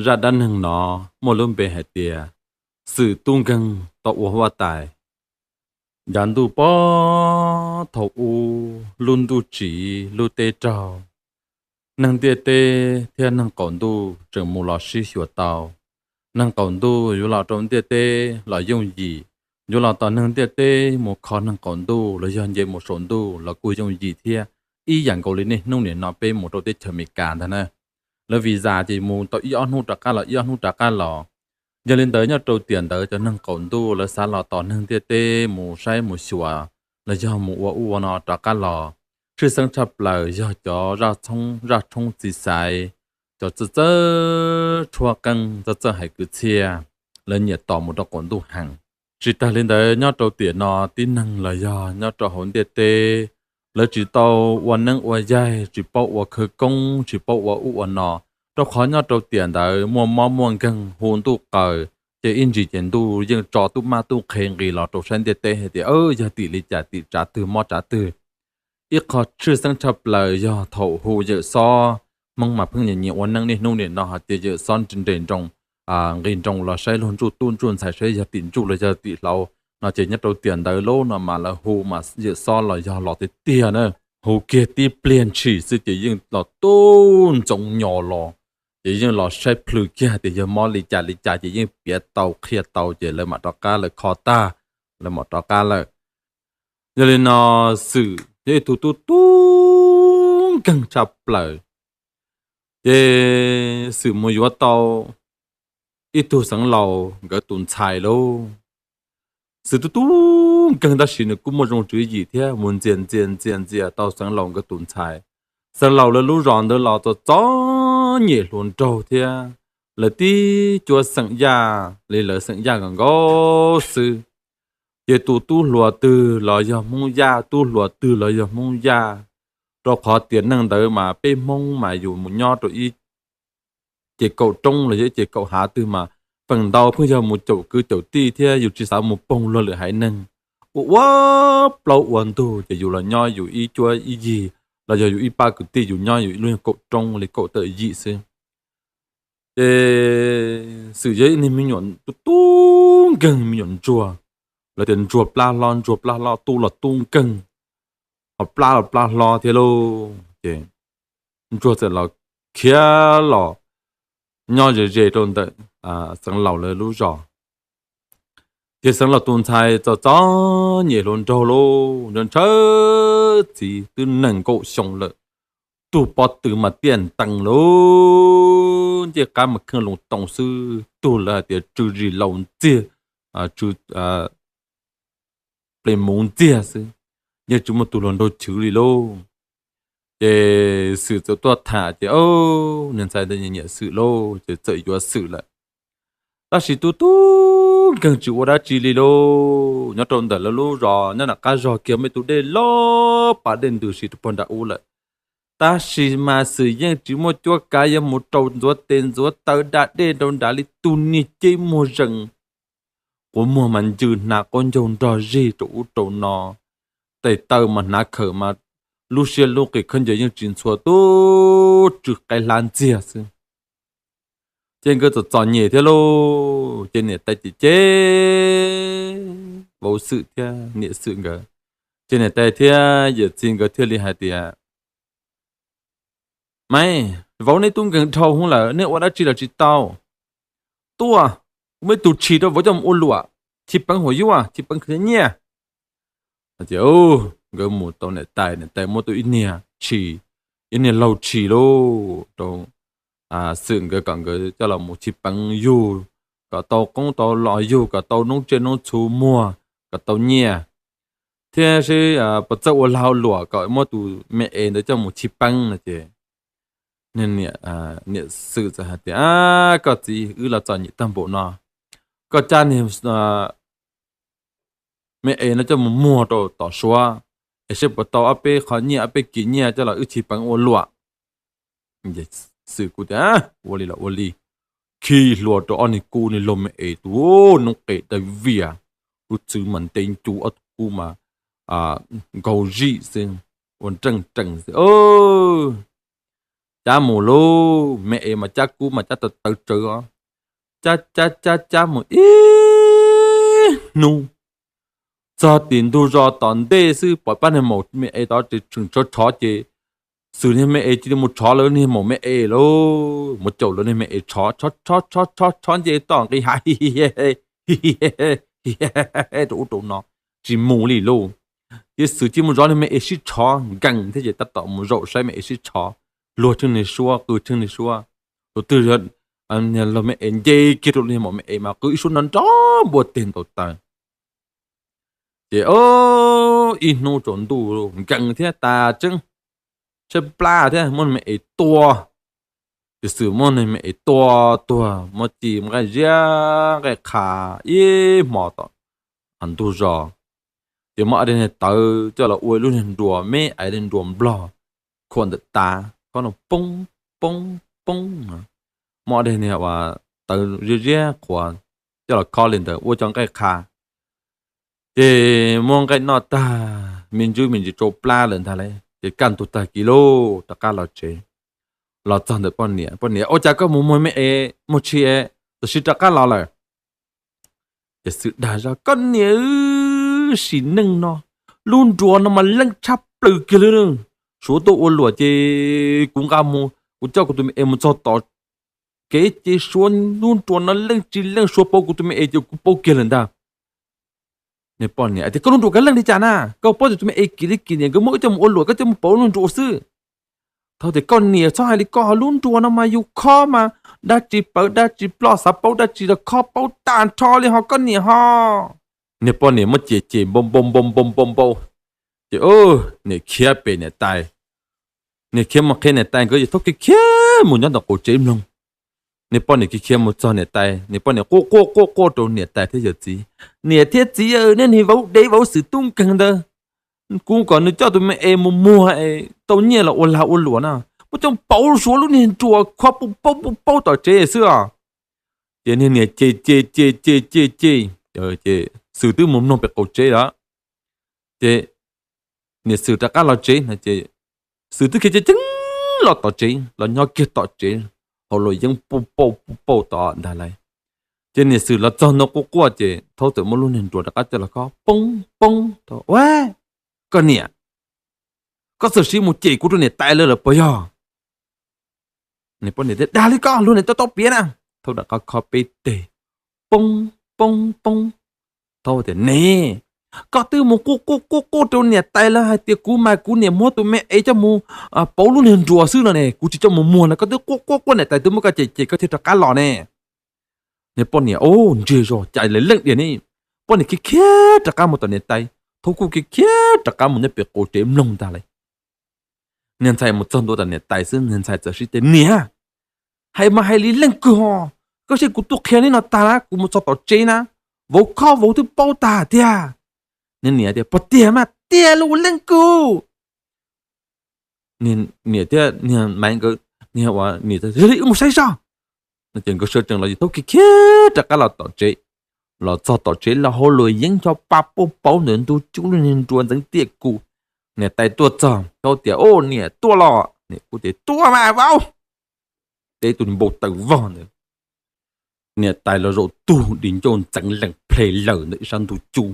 Zaj dab neeg no muaj lub npe hais tias Xwm tub nkeeg tau ua huab tais. Yav ntuj pob thaum ub, lub ntuj tsiv lub teb raug, neeg ntiaj teb thiab neeg qaum ntuj tseem mus los sib xyuas tau. Neeg qaum ntuj yuav los rau ntiaj teb los yooj yim, yuav los tom neeg ntiaj teb mus kho neeg qaum ntuj los yog nce mus saum ntuj los kuj yooj yim thiab, ib yam nkaus li niaj hnub nim no peb mus rau teb chaws Amelikas ntag na. Lawv visa ces mus tau ib ob hnub rov qab los, ib ob hnub rov qab los. Yog li ntawd nyob rau tiam ntawd cov neeg qaum ntuj lawv xav los tom neeg ntiaj teb mus saib mus xyuas los yog mus ua ub ua no rov qab los, tshwj xeeb tshaj plaws yog cov zaj tshoob txiv xaiv, cov txawj txawj tshuab qeej, txawj txawj hais kwv txhiaj, lawv nyiam tos mus rau qaum ntuj heev. Tsis tas li ntawd nyob rau tiam no tib neeg los yog nyob rau hauv ntiaj teb, lawv tsis tau ua neeb ua yaig, tsis paub ua khawv koob, tsis paub ua ub ua no, rau qhov nyob rau tiam ntawd muaj mob muaj nkeeg hu ntuj qaws, ces ib ntsis ces ntuj yeej tso tub mab tub qhe nqis los rau sab ntiaj teb hais tias yog tim li cas, tim tsav twg mob tsav twg. Ib qho tshwj xeeb tshaj plaws yog thaum hu yawm xob, Hmoob mas pheej nyiam nyiam ua neeb niaj hnub nim no hais tias yawm xob nres nroos, nqis nroos los saib luag ntsuj tub ntsuj ntxhais saib yog tim ntsuj los yog tim hlauv no ces nyob rau tiam ntawd lub no mas lawv hu mas yawm xob los yog los tiag tiag na. Hu kiag tib pliag ntshis xwb ces yeej los tub ntxoov nyo los, ces yeej los saib plhws kiag tias yog mob li cas li cas ces yeej piav tau qhia tau ces lawv mam rov qab, lawv kho tag, lawv mam rov qab lawm. Yog li no Xwm yog ib tug tub tub nkeeg tshaj plaws, ces Xwm mus yuav tau ib tug xeev laus nkawd tus ntxhais lauj. Xwm tub tub nkeeg tab sis nws kuj muaj zoo tswv yim thiab, mus ntxias ntxias ntxias ntxias tau xeev laus nkawd tus ntxhais. Xeev laus lawv lub zos ntawd los txom txom nyem hluas nraug thiab, lawv tib cuab xeem Yaj li lawv xeem Yaj nkaus nkaus xwb. Ces tus tub hluas twg los yog Hmoob Yaj, tub hluas twg los yog Hmoob Yaj, rau qhov tiam neej ntawd mas peb Hmoob mas yus mus nyob rau ib ces kaum roob los yog ib ces kaum hav twg mas feem ntau pheej yog mus caum kwv caum tij thiab yus tsis xav mus poog luag lwm haiv neeg. Ua ua plaub ua ntug ces yus los nyob yus ib cuab ib yig, los yog yus ib pab kwv tij yus nyob yus ib lub kaum roob li kaum tawm yim xwb. Ces Xwm yog ib niag me nyuam tub tub nkeeg, me nyuam ntsuag, lawv tias ntsuag plab hlob, ntsuag plab hlob, tub los tub nkeeg, ho plab los plab hlob thiab lauj. Ces ntsuag txawm los khiav los nyob ze ze rau ntawm xeev laus lawv lub zos. Ces xeev laus tus ntxhais txom txom nyem hluas nraug lauj, ntshaw ntshaw txiv twb nees nkaum xyoo lawm, tug pob tw mas tiaj ntees lauj, ncej qab mas kheej loo too xwb, tug lawv hais tias tsw zis laus ntxiag, tsw ples muv ntxiag xwb, yeej tsis muaj tus hluas nraug chwv li lauj. Ces Xwm txawm tuaj tham ces niag ntxhais ntawd nyiam nyiam Xwm lauj, ces txawm yuav Xwm lawm. Tab sis tub tub nkeeg tsis ua dab tsi li lauj. Nyob rau ntawm lawv lub zos nyob nram qab zog kiag muaj ib tug dej loj pas dej ntws si rau puag nram ub lawm. Tab sis mas Xwm yeej tsis muaj cuab kav yuav mus rau ntxuav tes ntxuav taw da dej rau nrad li, tus niag cev muag zees, quav muag mas ncw hnav qaub ncaug nrog zig rau ub rau no, tes taw mas hnav khawm mas lub siab lub qis khaub ncaws yeej tsis ntxhua, tub tsw qaib hlab ntxiag xwb. Ces nkawd txom txom nyem thiab lauj, ces niam tais cem cem vauv Xwm thiab niam Xwm nkawd. Ces niam tais thiab yawm txiv nkawd thiaj li hais tias, Maiv, vauv neb tub nkeeg dhau hwv lawm, neb ua dab tsi los tsis tau. Tuaj, kuv muaj ib tug tshis rau vauv coj mus ua luam, tshis peev huam yuaj, tshis peev khwv nyiaj. Ces nkawd mus tau niam tais, niam tais muab tau ib niag tshis, ib niag laug tshis lauj, rau Xwm nkawd kom nkawd coj los mus tshis peev yug, kom tau qoob tau loo yug, kom tau noob tsiaj noob txhu muag, kom tau nyiaj, thiab seb puas txawj ua lag ua luam kom muab tus me es ntawd coj mus tshis peev no ces niam Xwm txawm hais tias, Koj txiv, wb los txom nyem tag npaum no, koj cab niag me es no coj mus muag rau tom Suav es seb puas tau ob peb qho nyiaj ob peb kis nyiaj coj los wb tshis peev ua luam. Xwm kuj tias, Ua li los ua li. Khi hlua rau ob niag kub niag laug me es tus noob qes dai vias, lub txwv mas ntev ncu, ob tug kub mas nkaug zim xwb, ua nreej rees xwb. Cab mus lauj, me es mas cab kub mas cab tawv tawv tsawv os. Cab cab cab cab mus ib hnub, txog tim ntug zos tom ntej xwb pom pab niag maum me es tod tseem tshov tshov ces Xwm niag me es cia li mus tshov lawv niag maum me es lauj, mus caum lawv niag me es tshov tshov tshov tshov tshov nce toj nqis hav rau ub rau no, tsis mus li lauj. Ces Xwm cia li mus zov niag me es sib tshov nkees thiab ces tab tom mus zaum saib me es sib tshov, luag tsheej niag suab qw tsheej niag suab, tus twg los me es nce kiag rau niag maum me es mas qw ib suab nrov nrov npua teg ntaus taw. Ces ib hnub tsaus ntuj nkees thiab tas tseeb, tshaib plab thiab muab me es tua. Ces Xwm muab me es tua tuag, muab ci nqaij ziab nqaij qha ib hmo tom ntug zos. Ces muab ob daim niag tawv coj los ua ib lub niag nruas me, ib lub nruas nplog khuam ntawm tav, khob no poob poob poob no. Muab ob daim niag tawv ziab ziab qhuav coj los khob li ntawd ua cov nqaij qha. Ces muab nqaij noj tag, me ntsis me ntsis tsau plab lawm ntag lauj. Ces kaj ntug tag kis lauj, rov qab los tsev. Los txog ntawm poj niam, poj niam, ua cas koj mus muag me es muag tshis es tam sim rov qab los lawm? Ces Xwm dag zog, koj niam, sim neej no lub nruas no mas leej tshaj plaws kiag li. Suav tuaj ua luam ces kuv nqa mus, kuv coj kuv tus me es mus txog tom kev ces Suav lub nruas no leej tsis leej, Suav paub kuv tus me es ces kuv paub kiag lawm ntag. Poj niam tias, koj lub nruas kav leej li cas na, koj paub tias tus me es kim li kim niam nkawd muab wb coj mus ua luam koj coj mus pauv lub nruas xwb. Thaub tias, koj niam txhob hais li ko, lub nruas no mas yus khob mas dab tsi pawv dab tsi ploj, xav paub dab tsi los khob paub tag nrho li ho koj niam ho. Niag poj niam muab cem cem npau npau npau npau npau npau, ces niam khiav pem niam tais. Niam khiav mus qhia niam tais nkawd ces thaub khiav khiav mus nyob ntawm qaum tsev mloog. Niag poj niam khiav khiav mus txog niam tais, niam poj niam quaj quaj quaj quaj rau niam tais thiab yawm txiv, niam thiab txiv, nej niag vauv dev vauv Xwm tub nkeeg ntawd, kuv kom nws coj tus me es mus muag es tau nyiaj los ua lag ua luam na, muab coj pauv Suav lub niag nruas khob puj paub puj paub tom tsev xwb os. Ces niag niam cem cem cem cem cem cem, ces Xwm twb mus mloog pem qaum tsev lawm. Ces niam Xwm rov qab los tsev no ces Xwm twb khiav ceev ceev los tom tsev, los nyob kiag tom tsev, hauv luam yeeb puj pauj puj pauj tom ntag lauj. Ces niam Xwm los txog ntua quaj quaj ces thaub txawm muab lub niag nruas rov qab coj los khob poob poob. Ua, koj niam, koj txawm sim mus cem kuv rau niam tais lawv lawm puas yog? Niam poj niam tias, dag li koj, luag niam tau tau piav na. Thaub rov qab khob peb teg, poob poob poob. Thaub tias, ne, koj twb mus quaj quaj quaj quaj rau niam tais lawv hais tias kuv mas kuv niam muab tus me es coj mus pauv lub niag nruas xwb no ne, kuv tsis coj mus muag no, koj twb quaj quaj quaj niam tais twb muab koj cem ces koj thiaj rov qab los ne. Niag poj niam, o, ntsiag zog, cas lawv leej diam ne. Poj niam khiav khiav rov qab mus tom niam tais, thaub kuj khiav khiav rov qab mus nyob pem qaum tsev mloog ntag lauj. Niag ntxhais mus txog ntua tom niam tais xwb, niag ntxhais txawm sib teb, niam, hais mas hais li leej kawg ho, koj saib kuv tuaj qhia neb no tag na, kuv mus txog tom tsev na, vauv khob vauv twb paub tag tiag. Niag niam tias, puas tiag mas tiag lauj leej kawg. Niam thiab niag maiv nkawd, niag ua niam, wb mus saib zog. No ces nkawd sawv tsees los ces thaub khiav khiav rov qab los tom tsev. Los txog tom tsev los hauv luam yeeb ncho pa puj pauv ntawm ntug cub, lub niag nruas ntxeev tiaj kus. Niam tais tuaj txog, thaub tias, o, niam tuaj los. Niam kuj tias, tuaj mas vauv. Teb tus npau taws vog ntawd, niam tais los zaum tug di ncauj ntxeev lees ple lawm ntawm ib sab ntug cub.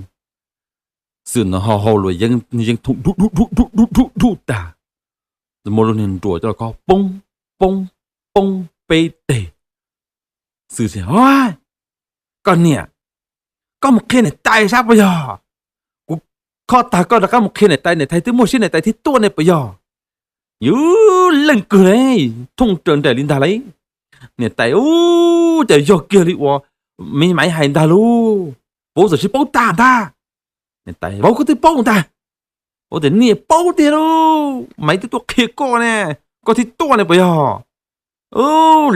Xwm no ho hauv luam yeeb thooj dub dub dub dub dub dub tag, muaj lub niag nruas coj los khob poob poob poob peb teg. Xwm tias, koj niam, koj mus qhia niam tais sab puas yog? Kuv khob tag koj rov qab mus qhia niam tais, niam tais twb muaj siab niam tais thiaj tuaj ne puas yog? Yus leej kawg lauj, thooj raws nraim li ntag lauj. Niam tais, u, cas yog kiag li uas me maiv hais ntag lauj, vauv txawm sib paub tag ntag. Niam tais, vauv koj twb paub ntag. Vauv tias, niam paub tiag lauj, maiv twb tuaj qhia koj ne, koj thiaj tuaj ne puas yog? U,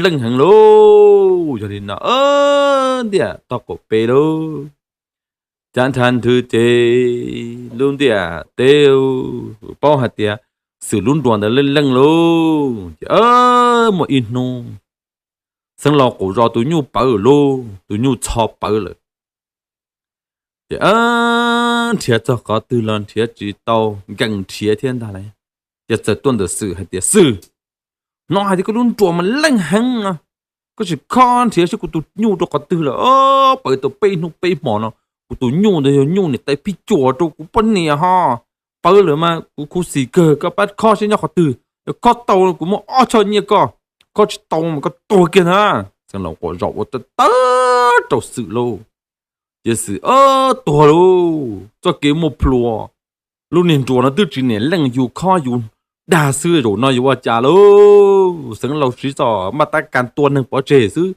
leej heev lauj. Yog li no, ntiaj teb qaum peb lauj, cav nrhav nthwv ces lub ntiaj teb paub hais tias Xwm lub nruas ntawd leej leej lauj. Ces muaj ib hnub, Xeev Laus qaum zos tus nyuj pawv lauj, tus nyuj txho pawv lawm. Ces nrhiav txog qhov twg los nrhiav tsis tau, nkees nrhiav thiab ntag lauj. Ces txawm tuaj ntawm Xwm hais tias, Xwm, Hnov hais tias koj lub nruas mas leej heev no, koj tsis khob nrhiav saib kuv tus nyuj rau qhov twg lawm. Pawv tau peb hnub peb hmo no, kuv tus nyuj ntawd yog nyuj niam tais phij cuam rau kuv poj niam ho. Pawv lawm mas kuv khuv xim kawg, koj pab khob saib nyob qhov twg, yog khob tau kuv muab ob choj nyiaj koj, khob tsis tau mas koj tuag kiag ntag. Xeev Laus quam zaum ua tawv tawv rau Xwm lauj. Ces Xwm tuag lauj, txoj kev muaj plhus, lub niag nruas no twb tsis niam leej yus khob yus dag xwb, zaum no yuav ua cas lauj? Xeev Laus siv txoj maj tab kas tua neeg pov tseg xwb,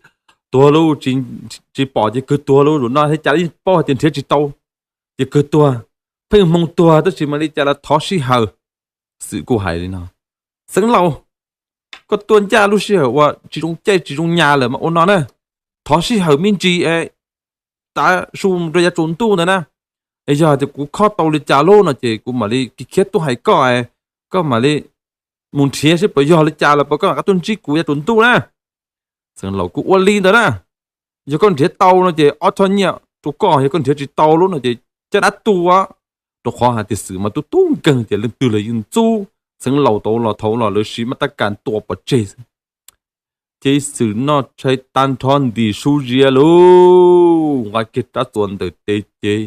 tuag lauj, tsis pom ces kawg tuag lauj, zaum no thiaj cas li paub hais tias nrhiav tsis tau, ces kawg tuag, pheej hmoo tuag tab sis mam li cas los thov sij hawm. Xwm kuj hais li no, Xeev Laus, koj tuaj ncaj lub sij hawm uas tsis zoo caij tsis zoo nyas lawm mas ua no na, thov sij hawm me ntsis es tav su rau yav tsaus ntuj ntawd na, es yog tias kuv khob tau li cas lauj no ces kuv mam li khiav tuaj hais koj, koj mam li mus nrhiav seb puas yog li cas los puas koj mam qab tuaj ntsib kuv yav tsaus ntuj na. Xeev Laus kuj ua li ntawd na, yog koj nrhiav tau no ces ob choj nyiaj rau koj, yog koj nrhiav tsis tau lauj no ces caj dab tu, rau qhov hais tias Xwm mas tub tub nkeeg ces leej twg los yeej ntxub Xeev Laus tau los thaum los lawv siv maj tab kas tua pov tseg xwb. Ces Xwm noj tshais tag nrho ntim su zias lauj, nqa kiag rab txuas ntawm tes ces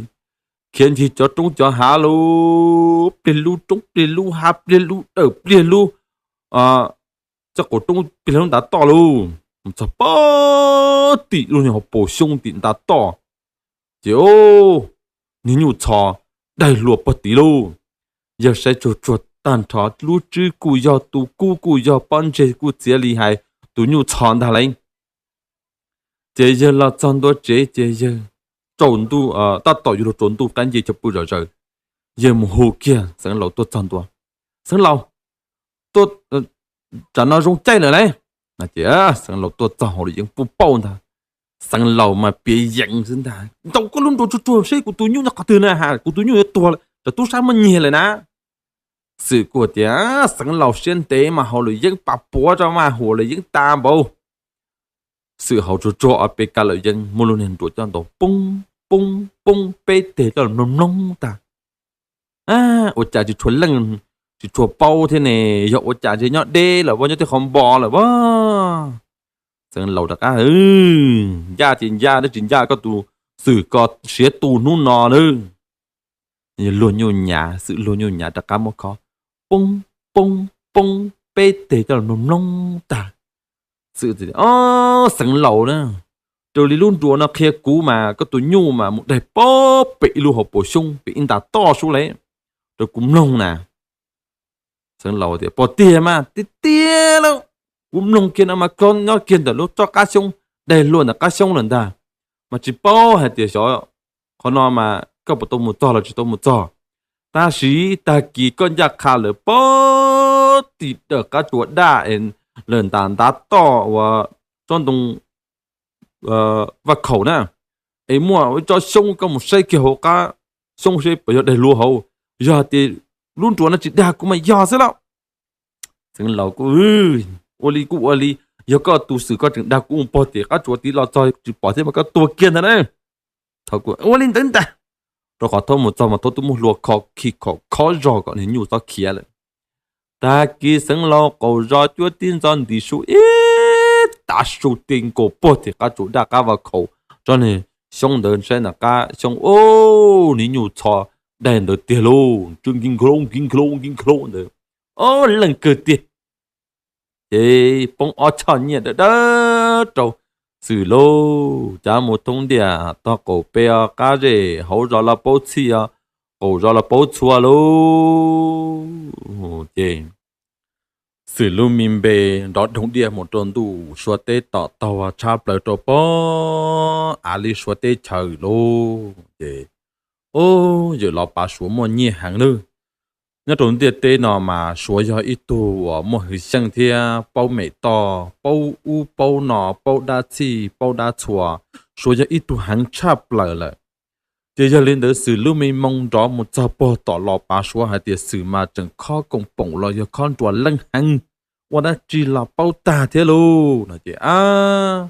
khiav ncig cov roob cov hav lauj, pliag lub roob pliag lub hav pliag lub dawm pliag lub txoj qaum roob pliag lub ntav toj lauj, mus txog pog tim lub niag hauv paus xyoob tim ntav toj. Ces niag nyuj txho daig hluas pog tid lauj. Yawg saib tsuag tsuag tag nrho lub tswb kuj yog, tus kub kuj yog, pob ntseg kuj txiav li hais tus nyuj txho ntag lauj. Ces yawg los txog ntua tsev ces yawg tsaus ntuj, tab tom yuav luag tsaus ntuj qab nce chaw pw zom zaws, yawg mus hu kiag Xeev Laus tuaj txog ntua. Xeev Laus, tuaj, tsam no zoo caij lawm lauj. Ces Xeev Laus tuaj txog hauv lub yeeb pub pauj ntag. Xeev Laus mas piav yeev xwb ntag, ntaus koj lub nruas tsuag tsuag seb kuv tus nyuj nyob qhov twg na, kuv tus nyuj yuav tuag lawm, tsam tub sab muab nyiag lawm na. Xwm kuj tias, Xeev Laus siab ntev mas haus lwm yeeb pas puav rau mas huam lwm yeeb tas npaum. Xwm haus tsuag tsuag ob peb kab lwm yeeb muab lub niag nruas coj ntaus poob poob poob peb teg coj los mloog mloog tag. Ua cas tsis tshua leej, tsis tshua paub thiab ne, yog ua cas ntshe nyob deb lawm, nyob tej qhov npo lawm a. Xeev Laus rov qab, Ncaj ces ncaj, twb tsis ncaj koj tus Xwm ko siav tu hnub no nawb. Luag nyuj nyav, Xwm luag nyuj nyav rov qab muab khob poob poob poob peb teg coj los mloog mloog tag. Xwm, Xeev Laus na, raws li lub nruas no qhia kuv mas koj tus nyuj mas mus daig pog pem ib lub hauv paus xyoob pem ib ntav toj sub lauj, rau kuv mloog na. Xeev Laus tias, Pog, tiag mas tiag tiag lauj, kuv mloog kiag no mas koj nyob kiag ntawm lub toj qab xyoob, daig hluas ntawm qab xyoob lawm ntag, mas tsis paub hais tias xyov qhov no mas koj puas tau mus txog los tsis tau mus txog. Tab sis tag kis koj ncaj qha lawm pog tim dawm qab tsuas daj es lawm ntav ntav toj uas tsob ntoo vaj khaum na, es muaj ib tsob xyoob, koj mus saib kiag hauv qab xyoob seb puas yog daig hluas hauv. Yog tias lub nruas no tsis dag kuv mas yog xwb lauj. Xeev Laus kuj, Ua li kuj ua li, yog koj tus Xwm koj tseem dag kuv mus pog tim qab tsuas tid los txog tsis pom thiab mas koj tuag kiag ntag na. Thaum kuj ua li ntawd ntag, rau qhov thaum mus txog mas thaum twb muaj hlua kho khi khom khob zog kom niag nyuj txhob khiav lawm. Tag kis Xeev Laus qaum zos cuab tib ntxov ntim su ib tav su ti nkaus pog tim qab tsuas daj qab vaj khaum, tsob niag xyoob ntawd saib ntawm qab xyoob, ub, niag nyuj txho daig ntawd tiag lauj, tsw nkig nklob nkig nklob nkig nklob ntawd, ob leeg kawg tiag. Ces poob ob choj nyiaj dawb dawb rau Xwm lauj, cav mus thoob ntiaj tog qaum pem os, qab zej hauv zos los paub txhij os, qaum zos los paub txhua lauj. Ces Xwm lub me npe nrov doog diaj mus rau ntuj, Suav teb tom taug tshab plaws rau pog av li Suav teb chaws lauj. Ces, ub, yawm Los Pav Suav muaj nyiaj heev nawb. Nyob rau ntiaj teb no mas Suav yog ib tug uas muaj hwj xyeej thiab paub mem toj, paub ub paub no, paub dab txhij paub dab txhua. Suav yog ib tug heev tshaj plaws lawm. Ces yog li ntawd Xwm lub me moo nrov mus txog pog tom Los Pav Suav hais tias Xwm mas tseem khob koom poom los yog khob nruas leej heev, ua dab tsi los paub tag thiab lauj no ces, ab,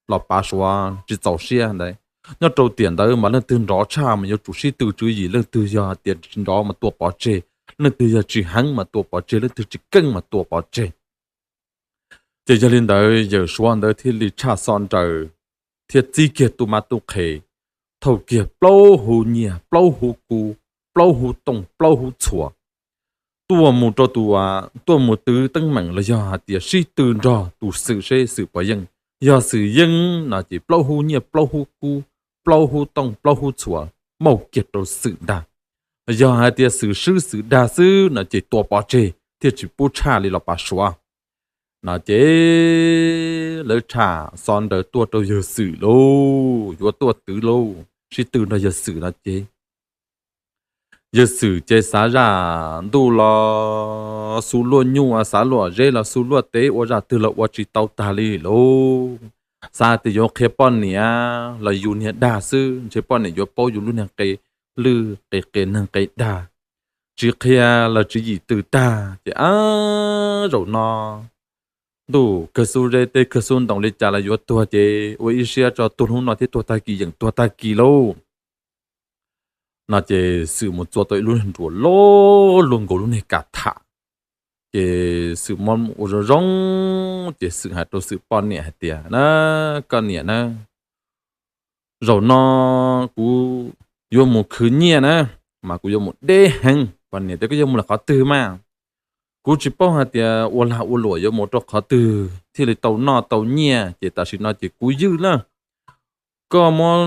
Los Pav Suav tsis txaus siab ntawd. Nyob rau tiam ntawd mas leej twg nrov tshaj mas yuav tsum sib tw tswv yim, leej twg yog tias tsis nrov mas tua pov tseg, leej twg yog tsis heev mas tua pov tseg, leej twg tsis keej mas tua pov tseg. Ces yog li ntawd yawm suav ntawd thiaj li tshaj xo nraws thiab txib kiag tub mab tub qhe, thauj kiag plaub hub nyiaj plaub hub kub, plaub hub tooj plaub hub txhuas, tuaj mus rau tus, tuaj mus twv teeb meem los yog hais tias sib tw nrog tus Xwm seb Xwm puas yeej. Yog Xwm yeej no ces plaub hub nyiaj plaub hub kub, plaub hub tooj plaub hub txhuas muab kiag rau Xwm ntag. Yog hais tias Xwm swb Xwm dag xwb no ces tua pov tseg thiaj tsis pub tshaj li los pav suav. No ces lawv tshaj xov nraws tuaj rau yawg Xwm lauj, yuav tuaj twv lauj, sib tw nrog yawg Xwm no ces yawg Xwm ces xav zaj ntuj los xu luaj nyuj, xav luaj zeb los xu luaj teb, ua zaj twg los ua tsis tau tag li lauj. Xav tias yuav qhia poj niam los yus niag dag xwb, ntshe poj niam yuav paub yus lub niag qe lwj qe qe neeg qe dag. Tsis qhia los tswv yim twg tag ces ab zaum no ntuj kawg xub zeb teb kawg xub ntoo li cas los yuav tuag ces ua ib siab tso, tuag hnub no thiab tuag tag kis yeem tuag tag kis lauj. No ces Xwm mus txua tau ib lub nruas loj luaj nkaus lub niag kas tham. Ces Xwm muab ua zoo zoo, ces Xwm hais rau Xwm poj niam hais tias na, koj niam na, zaum no kuv yuav mus khwv nyiaj na, mas kuv yuav mus deb heev. Poj niam tias koj yuav mus lawm qhov twg mas? Kuv tsis paub hais tias ua lag ua luam yuav mus rau qhov twg thiaj li tau noj tau nyiaj, ces tam sim no ces kuv ywj na, koj muab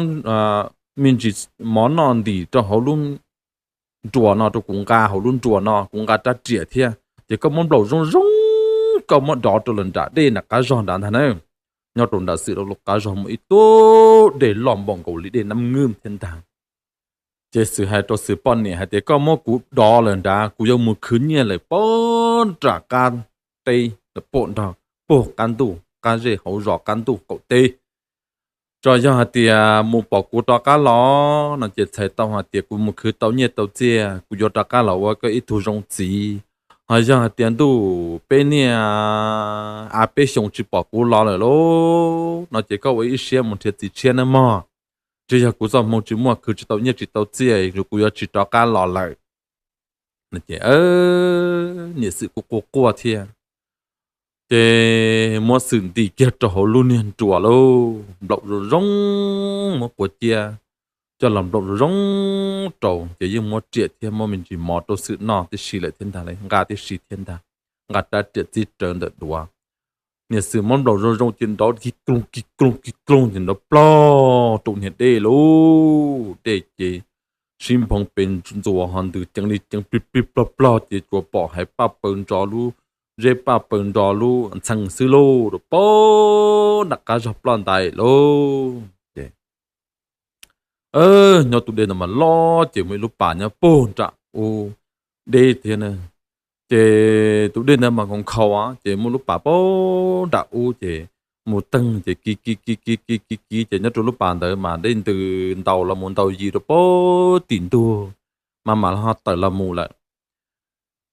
me ntsis mov noj ntim rau hauv lub nruas no rau kuv nqa, hauv lub nruas no kuv nqa rab riam thiab, ces koj muab nplaum zoo zoo, koj muab dov rau lawm nram dej nram qab zog nrad ntag na. Nyob rau nram Xwm lub qab zog muaj ib tug dej loj npaum nkaus li dej Nab Nwj thiab ntag. Ces Xwm hais rau Xwm poj niam hais tias koj muab kuv dov lawm nrad, kuv yuav mus khwv nyiaj lawm puag nram qab teb, puag nrog puag qab ntuj qab zej hauv zos qab ntuj qaum teb. Tso yog hais tias mus pom kuv rov qab los no ces txhais tau hais tias kuv mus khwv tau nyiaj tau txiaj, kuv yuav rov qab los ua koj ib tug zoo txiv. Ho yog hais tias ntuj peb niaj a peb xyoo tsis pom kuv los lawm lauj no ces koj ua ib siab mus nrhiav txiv tshiab nawb mog. Tsis yog kuv txoj hmoo tsis muaj, khwv tsis tau nyiaj tsis tau txiaj, kuv yuav tsis rov qab los lawm. Ces niam Xwm kuj quaj quaj thiab, ces muab Xwm ntim kiag rau hauv lub niag nruas lauj, nplaum zoo zoo, muab quav ciab coj los nplaum zoo zoo rau, ces yeej muab riam thiab muab me ntsis mov rau Xwm noj tib si lawm thiab ntag, nqa tib si thiab ntag, nqa rab riam txib rawv ntawm duav. Niam Xwm muab nplaum zoo zoo ces nrov kig kloog kig kloog kig kloog ces nrov plog rau niag dej lauj, dej ces sib nphoo pes ntxuas ho ntws ceev li ceev plig plig plog plog ces tsuas pom hais paj paws nrov lub zeb paj paws nrov lub ntxhee xwb lauj, rau puag nram qab zog ploj ntais lauj. Ces nyob tus dej ntawd mas loj ces muaj ib lub pas nyob puag nram u deb thiab na. Ces tus dej ntawd mas nkhaus nkhaus ces muaj lub pas puag nram ub ces mus teeg ces kiv kiv kiv kiv kiv kiv kiv ces nyob rau lub pas ntawd mas dej ntws ntaus los mus ntaus yim rau puag tim ntug, mas mam ho tawm los mus lawm.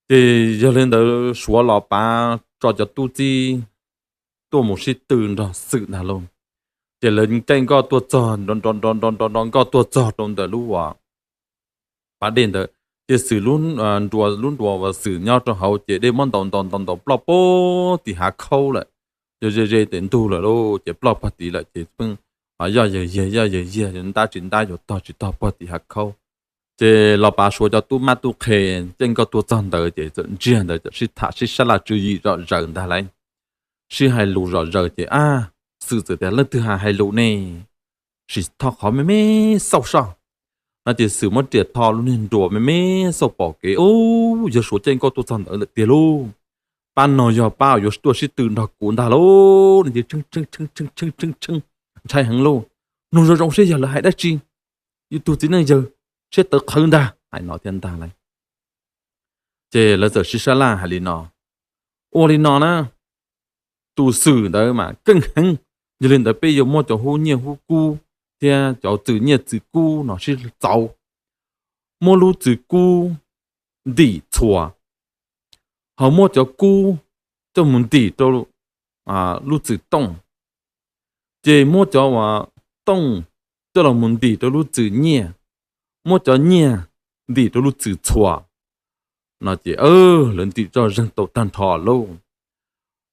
Ces yog li ntawd Suav los pav tso cov tub txib tuaj mus sib tw nrog Xwm ntag lauj. Ces lawv caij nkoj tuaj txog nrov nrov nrov nrov nkoj tuaj txog rau ntawm lub pas dej ntawd, ces Xwm lub nruas uas Xwm nyob rau hauv ces dej muab ntaus ntaus ntaus ntaus ploj puag tim hav khaub lawm. Yog ze ze tes ntug lawm lauj, ces ploj puag tid lawm ces pheej yoj yawg yiag yoj yawg yiag, yuav ntab tsis ntab yuav tog tsis tog puag tim hav khaub. Ces los pav Suav cov tub mab tub qhe caij nkoj tuaj txog ntawd ces txawm ntsiag ntawd txawm sib tham sib sab laj tswv yim zom zaws ntag lauj, sib hais lus zom zaws ces ab, Xwm txawm tias leej twg hais hais lus ne, sim tho qhov me me xauj soj. No ces Xwm muab riam tho lub niag nruas me me xauj pom kev, ub, yog Suav caij nkoj tuaj txog ntawd lawm tiag lauj. Pab no yog pab yuav tuaj sib tw nrog kuv ntag lauj. No ces tshee tshee tshee tshee tshee tshee, ntshai heev lauj. Mloog zoo zoo seb yog lawv hais dab tsi, yus tus txiv neej yawg siab tawv qhawv ntag, hais no thiab ntag lauj. Ces lawv txawm sib sab laj hais li no, ua li no na, tus Xwm ntawd mas keej heev, yog li ntawd peb yuav muab cov hub nyiaj hub kub thiab cov txwm nyiaj txwm kub no sib txauv, muab lub txwm kub ntim txhuas, ho muab cov kub coj mus ntim rau lub txwm tooj, ces muab cov tooj coj los mus ntim rau lub txwm nyiaj, muab cov nyiaj ntim rau lub txwm txhuas. No ces lawv ntim zoj zeeg tau tag nrho lauj.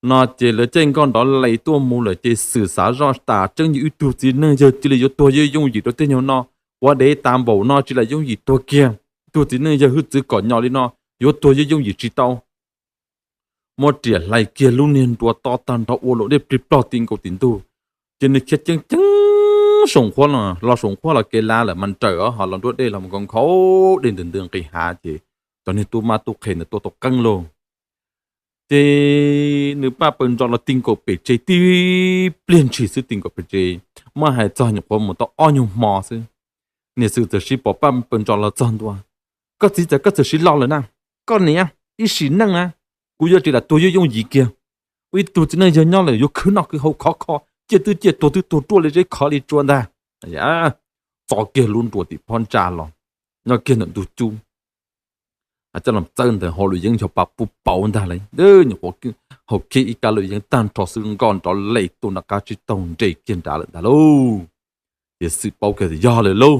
No ces lawv caij nkoj nrov lees tuaj mus lawm ces Xwm xav zoj tas tseeb yog ib tug txiv neej yawg cia li yuav tuag yooj yooj yim rau tej nyuag no, ua dev tas npaum no tsis lam yooj yim tuag kiag. Tug txiv neej yawg hwj txwv kom nyo li no yuav tuag yooj yooj yim tsis tau. Muab riam hlais kiag lub niag nruas to tag nrho ua luam dej plig plog ti nkaus tim ntug, ces nws khiav ceev ceev saum nqhuab los, los saum nqhuab los kev lav lawm mas nrawm os, ho los nruab dej los mus nkhaus nkhaus dej ntws ntws nqis hav ces cov niag tub mab tub qhe ntawd tuaj tau qeeb lauj. Ces nws paj paws ntsos los ti nkaus pem tsev tib pliag ntshis xwb, ti nkaus pem tsev, muab hais txog nyuam qhuav mus tau ob nyuag hmo xwb, niam Xwm txawm siv pom paj paws ntsos los txog ntua. Koj txiv, txawm koj txawm siv los lawm na. Koj niam, ib sim neej na, kuv yuav tsis lam tuag yooj yooj yim kiag. Ua ib tug txiv neej yawg nyob lawm yuav khwv noj khwv haus khov kho, ciaj twb ciaj tuag twb tuag ruaj li zeb khov li tsua ntag. Txo kiag lub nruas tim phab ntsa los, nyob kiag ntawm ntug cub, coj los txawb ntawm hauv lub yeeb ncho pa puj pauv ntag lauj. Nyuam qhuav haus kiag ib kab lub yeeb tag nrho xwb nkoj nrov lees tuaj nram qab tsib taug nres kiag nrad lawm ntag lauj. Ces Xwm paub kiag tias yog lawm lauj.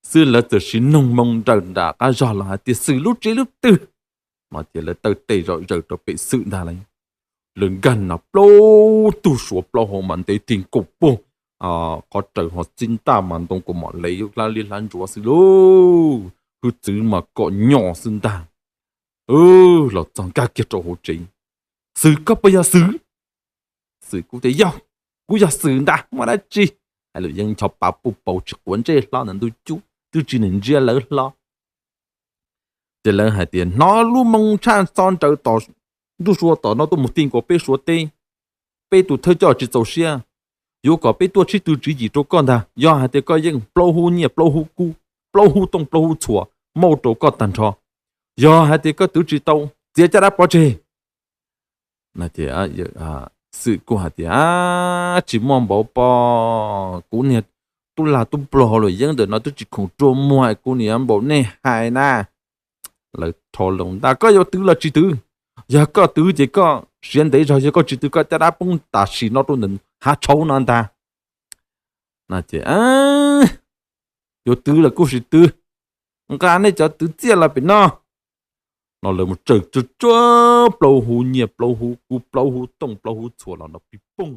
Xwb lawv txawm siv noog moo nraws nram qab zog los hais tias Xwm lub tsev lub twg. Mas ces lawv taw tes zom zaws rau pem Xwm ntag lauj. Lawv nkag no plaub tug Suav plaub hau mas ntev ti nkaus puag qhov raws ho txib ntaj mas ntoo kaus mom lev hlab liab hlab ntsuav xwb lauj. Hwj txwv mas kom nyo xwb ntag. Los txog nkag kiag rau hauv tsev. Xwm, koj puas yog Xwm? Xwm kuj tias yog, kuv yog Xwm ntag, muaj dab tsi? Hais lus yeeb ncho pa puj pauv tsis quav ntsej hlo ntawm ntug cub twb tsis nws ntsia lawv hlo. Ces lawv hais tias hnov lub moo tshaj txo nraws tom nruj sua tom no tuaj mus ti nkaus peb Suav teb, peb tus thawj coj tsis txaus siab, yuav kom peb tuaj sib tw tswv yim rau koj ntag. Yog hais tias koj yeej, plaub hub nyiaj plaub hub kub, plaub hub tooj plaub hub txhuas muab rau koj tag nrho. Yog hais tias koj twv tsis tau, txiav caj dab pov tseg. Xwm kuj hais tias tsis muaj npaum pob, kuv niag tub lag tub pluag hauv luam yeeb ntawm no twb tsis khoom rua muag kuv niam npaum nej hais na. Lawv rho loo ntag, koj yuav twv los tsis twv? Yog koj twv ces koj siav ntev zog, yog koj tsis twv koj caj dab poob tam sim no rau ntawm hav tshauv no ntag. Yuav twv los kuj sim twv, nqa nej cov twv txiaj los pem no. No lawv mus tsawm tsuag tsuag plaub hub nyiaj plaub hub kub plaub hub tooj plaub hub txhuas los no pib pooj